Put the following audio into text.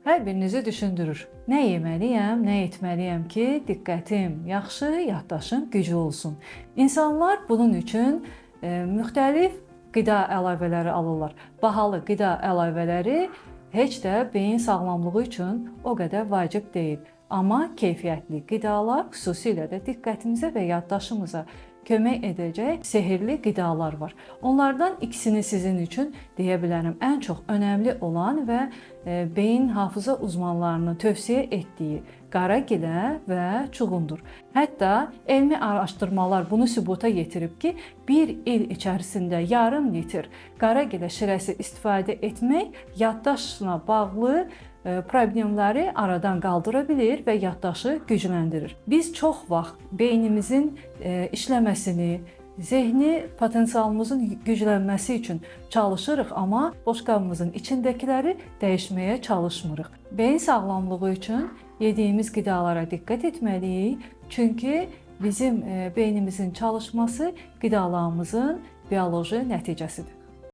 Hər birinizi düşündürür. Nə yeməliyəm, nə etməliyəm ki, diqqətim yaxşı, yaddaşım güclü olsun. İnsanlar bunun üçün müxtəlif qida əlavələri alırlar. Bahalı qida əlavələri heç də beyin sağlamlığı üçün o qədər vacib deyil. Amma keyfiyyətli qidalar, xüsusilə də diqqətimizə və yaddaşımıza kömək edəcək sehrli qidalar var. Onlardan ikisini sizin üçün deyə bilərəm. Ən çox önəmli olan və beyin hafıza uzmanlarının tövsiyə etdiyi qaragilə və çuğundur. Hətta elmi araşdırmalar bunu sübuta yetirib ki, bir il içərisində yarım litr qaragilə şirəsi istifadə etmək yaddaşla bağlı problemləri aradan qaldıra bilir və yaddaşı gücləndirir. Biz çox vaxt beynimizin işləməsini, zehni potensialımızın güclənməsi üçün çalışırıq, amma boşqabımızın içindəkiləri dəyişməyə çalışmırıq. Beyin sağlamlığı üçün yediyimiz qidalara diqqət etməliyik, çünki bizim beynimizin çalışması qidalarımızın bioloji nəticəsidir.